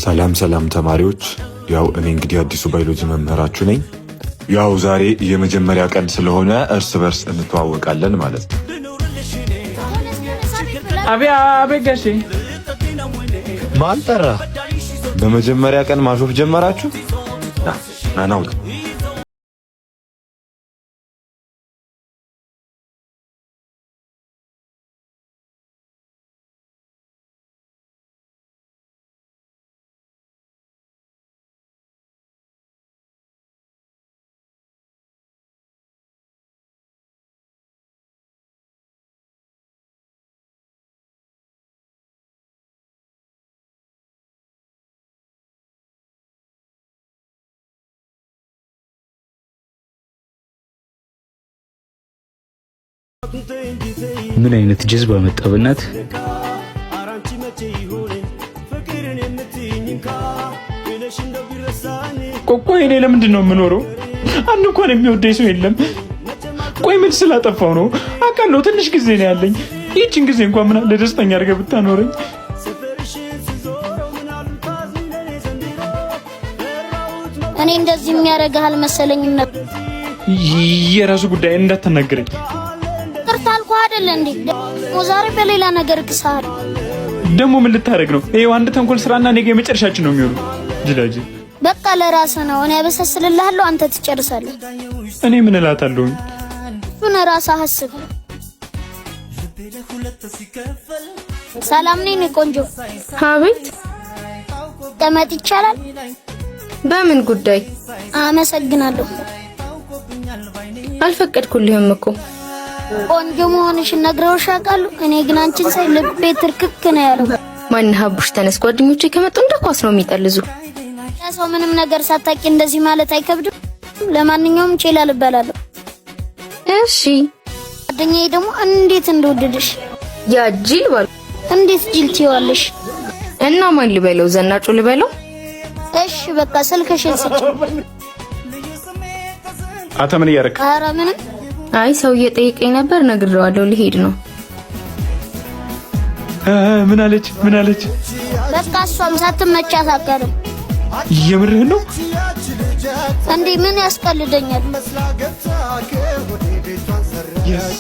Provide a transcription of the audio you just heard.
ሰላም ሰላም ተማሪዎች፣ ያው እኔ እንግዲህ አዲሱ ባዮሎጂ መምህራችሁ ነኝ። ያው ዛሬ የመጀመሪያ ቀን ስለሆነ እርስ በርስ እንተዋወቃለን ማለት ነው። አቤት ጋሼ። ማን ጠራ? በመጀመሪያ ቀን ማሾፍ ጀመራችሁ? ና ና ና ውጣ። ምን አይነት ጀዝባ መጣ በእናትህ። ቆይ እኔ ለምንድን ነው የምኖረው? አንድ እንኳን የሚወደኝ ሰው የለም። ቆይ ምን ስላጠፋው ነው? አውቃለሁ ትንሽ ጊዜ ነው ያለኝ። ይህችን ጊዜ እንኳን ምን አለ ደስተኛ አድርገህ ብታኖረኝ። እኔ እንደዚህ የሚያደርግህ አልመሰለኝም ነበር። የራሱ ጉዳይ እንዳትናገረኝ። ይቅርታ አልኩህ አይደለ እንዴ? ደግሞ ዛሬ በሌላ ነገር ክሳል። ደግሞ ምን ልታደርግ ነው? ይኸው አንድ ተንኮል ስራና ነገ የመጨረሻችን ነው የሚሆነው። ጅላጅል በቃ ለራስህ ነው። እኔ አበሳስልልሃለሁ፣ አንተ ትጨርሳለህ። እኔ ምን እላታለሁኝ? እሱን ራስህ አስብ። ሰላም ነኝ ቆንጆ። አቤት። ቀመጥ ይቻላል? በምን ጉዳይ? አመሰግናለሁ። አልፈቀድኩልህም እኮ። ቆንጆ መሆንሽን ነግረውሽ ያውቃሉ? እኔ ግን አንቺን ሳይ ልቤ ትርክክ ነው ያለው። ማን ሀቡሽ፣ ተነስ። ጓደኞቼ ከመጡ እንደ ኳስ ነው የሚጠልዙ። ሰው ምንም ነገር ሳታውቂ እንደዚህ ማለት አይከብድም? ለማንኛውም ቼላ ልበላለሁ። እሺ። ጓደኛዬ ደግሞ እንዴት እንደወደደሽ። ያ ጅል ባል። እንዴት ጅል ትይዋለሽ? እና ማን ልበለው? ዘናጩ ልበለው? እሺ በቃ ስልክሽን ስጪ። አንተ ምን እያደረክ? ኧረ ምንም። አይ ሰው እየጠየቀኝ ነበር፣ ነግሬዋለሁ። ልሄድ ነው። ምን አለች? ምን አለች? በቃ እሷም ሳትመቻት አትቀርም። የምርህን ነው እንዴ? ምን ያስቀልደኛል? Yes.